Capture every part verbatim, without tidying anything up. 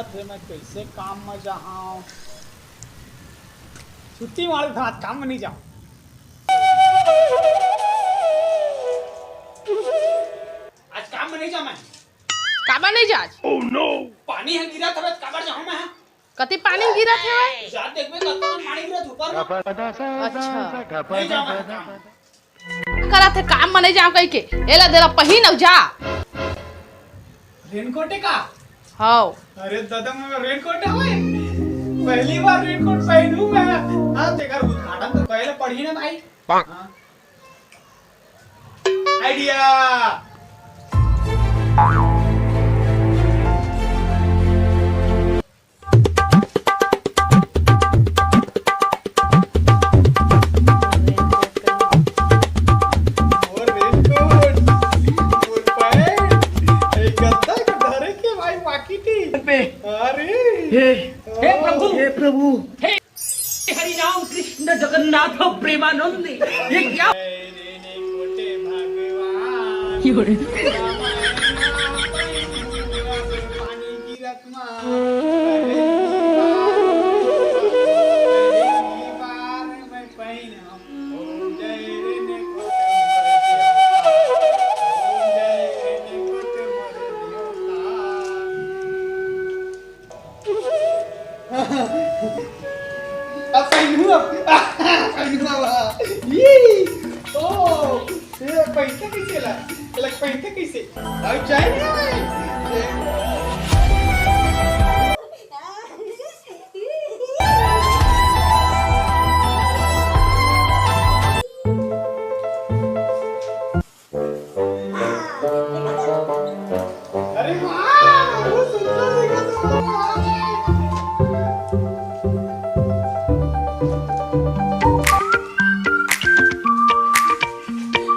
थे, मैं कैसे काम में जाऊँ? छुट्टी मार था, आज काम में नहीं जाऊँ। आज काम में नहीं जाऊँ मैं। काबर नहीं जाज? पानी ह गिरत हवे, काबर जाहूं मैं? कति पानी गिरत हवे? जा देखबे, कतका पानी गिरत ऊपर में। अच्छा। नहीं जाहूं मैं। करत हे काम में नहीं जाहूं कहिके। एला देला पहिन अउ जा। रेनकोट हे का? हव। अरे दादा, मैं रेनकोट हवे। पहली बार रेनकोट पहनू मैं। हाँ, तेकर उद्घाटन तो पहले पढ़ी ना भाई। हाँ। आइडिया। मोर रेनकोट, मोर पैंट, ए गद्दा के धरे के भाई पाकिट ही। अरे। हे, हे प्रभु। हे प्रभु। हे हरि राम कृष्ण जगन्नाथ प्रेमानंद, ये क्या? अब पहिनहूं अब। पहिनहूं अब। ई, ओ, ए, पहिनथे कइसे ला? एला पहिनथे कइसे? अब जाए ना भाई। अरे वाह, बहुत सुंदर दिखत हे।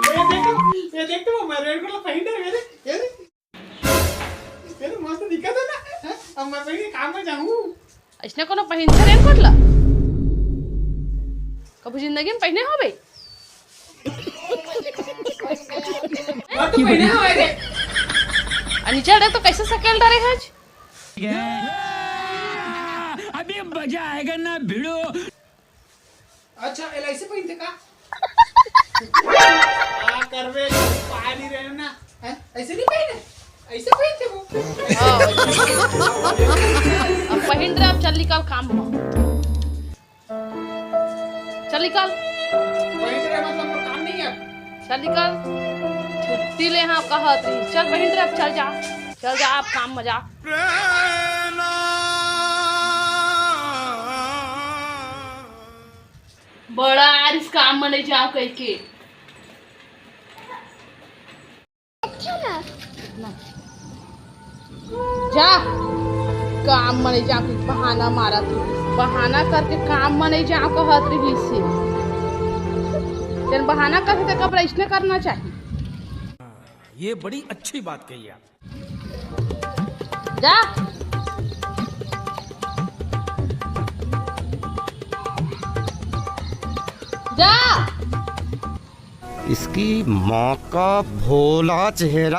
ये देख तो, ये देख तो, मैं रेनकोट ला पहिन डरे, ये देख, ये देख। ये तो मस्त दिखत हे ना, हैं? अब मैं पहिन के काम में जाहूं। अइसने कोनो पहिनथे रेनकोट ला? कभू जिंदगी में पहिने होबे? मैं तो पहिने हवं रे। आ निचल रे तो कइसे सकेल डरे हच? अभी मजा आएगा ना भिड़ो। अच्छा, एला अइसे पहिनथे का? का करबे, पानी रहे ना, हैं? अइसे नहीं पहिने, अइसे पहिनथे वो। हाँ। अब पहिन रहे, अब चल निकल काम में। चल निकल। पहिन रहे मतलब मोर काम नहीं है। चल निकल। छुट्टी ले हाँ कहत रही। चल पहिन रहे, अब चल जा। चल जा, अब काम में जा। बड़ा आरिस काम में नहीं जाओ कहिके। जा, काम में नहीं जाओ, बहाना मारत रहिस। बहाना करके काम में नहीं जाओ कहत रहिस हे। तेन बहाना करके ते कब अइसने करना चाहिए। ये बड़ी अच्छी बात कही आप। जा। जा। इसकी माँ का भोला चेहरा।